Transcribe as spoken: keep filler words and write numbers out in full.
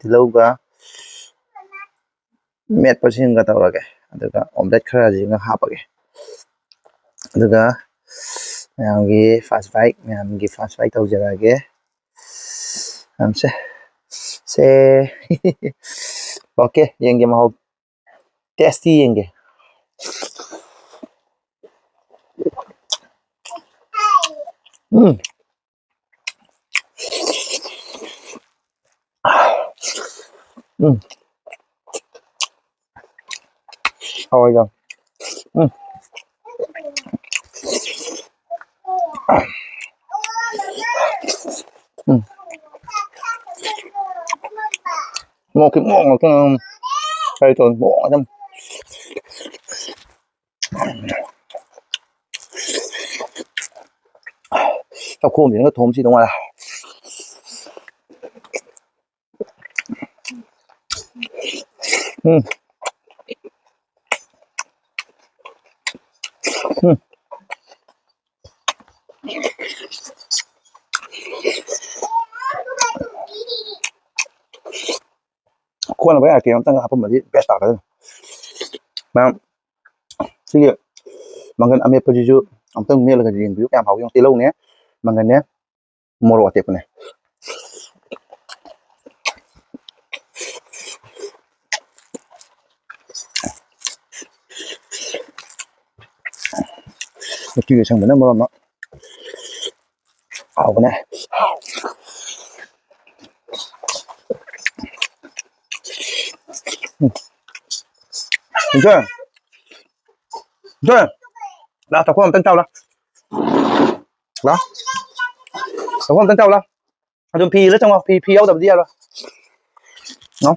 ꯇꯤꯜꯍꯧꯒ ꯃꯦꯠꯄꯁꯤꯡꯒ ꯇꯧꯔꯒꯦ꯫ ꯑꯗꯨꯒ omelette ꯈꯔꯁꯤꯒ ꯍꯥꯞꯄꯒꯦ꯫ ꯑꯗꯨꯒ ꯃꯌꯥꯝꯒꯤ first bite, ꯃꯌꯥꯝꯒꯤ first bite ꯇꯧꯖꯔꯛꯑꯒꯦ꯫ ꯃꯌꯥꯝꯁꯦ, ꯁꯦ꯫ Okay, ꯌꯦꯡꯒꯦ ꯃꯍꯥꯎ꯫ Tasty ꯌꯦꯡꯒꯦ꯫ ꯎꯝ꯫ ꯎꯝ꯫ ꯍꯥꯎꯋꯦꯗ꯫ ꯎꯝ꯫ ꯎꯝ꯫ ꯃꯣꯔꯣꯛꯀꯤ ꯃꯣꯔꯣꯛ ꯉꯥꯛꯇ ꯉꯥꯏꯔꯝꯃꯦ꯫ ꯀꯔꯤ ꯇꯧꯅꯤ? ꯃꯣꯔꯣꯛ ꯉꯥꯛꯇꯅꯤ꯫ ꯆꯥꯛꯈꯣꯝꯁꯤꯅꯒ ꯊꯣꯝ ꯁꯤꯗꯧ ꯃꯥꯜꯂꯦ꯫ ꯎꯝ꯫ ꯎꯝ꯫ ꯀꯣꯟꯅꯕ item ꯑꯝꯇꯪ ꯍꯥꯞꯄꯝꯃꯗꯤ best ꯇꯥꯔꯛꯀꯗꯕꯅꯤ꯫ ꯃꯌꯥꯝ, ꯁꯤꯒꯤ ꯃꯪꯒꯟ ꯑꯃꯦꯠꯄꯁꯤꯁꯨ ꯑꯝꯇꯪ ꯃꯦꯠꯂꯒ ꯌꯦꯡꯕꯤꯌꯨ, ꯀꯌꯥꯝ ꯍꯥꯎꯒꯦ ꯌꯦꯡꯉꯨ꯫ ꯇꯤꯜꯍꯧꯅꯦ, ꯃꯪꯒꯟꯅꯦ, ꯃꯣꯔꯣꯛ ꯑꯇꯦꯛꯄꯅꯦ꯫ ꯎꯇꯤ ꯑꯁꯪꯕꯅ ꯃꯔꯣꯜ ꯑꯃ ꯍꯥꯎꯕꯅꯦ꯫ ꯎꯝ꯫ ꯏꯆꯦ, ꯏꯆꯦ, ꯂꯥ, ꯆꯥꯛꯈꯣꯝ ꯑꯝꯇꯪ ꯆꯥꯎ ꯂꯥ꯫ ꯂꯥ꯫ ꯆꯥꯛꯈꯣꯝ ꯑꯝꯇꯪ ꯆꯥꯎ ꯂꯥ꯫ ꯑꯗꯨꯝ ꯐꯤ ꯏꯜꯂ ꯆꯪꯉꯣ꯫ ꯐꯤ, ꯐꯤ ꯌꯥꯎꯗꯕꯗꯤ ꯌꯥꯔꯣꯏ꯫ ꯂꯥꯎ꯫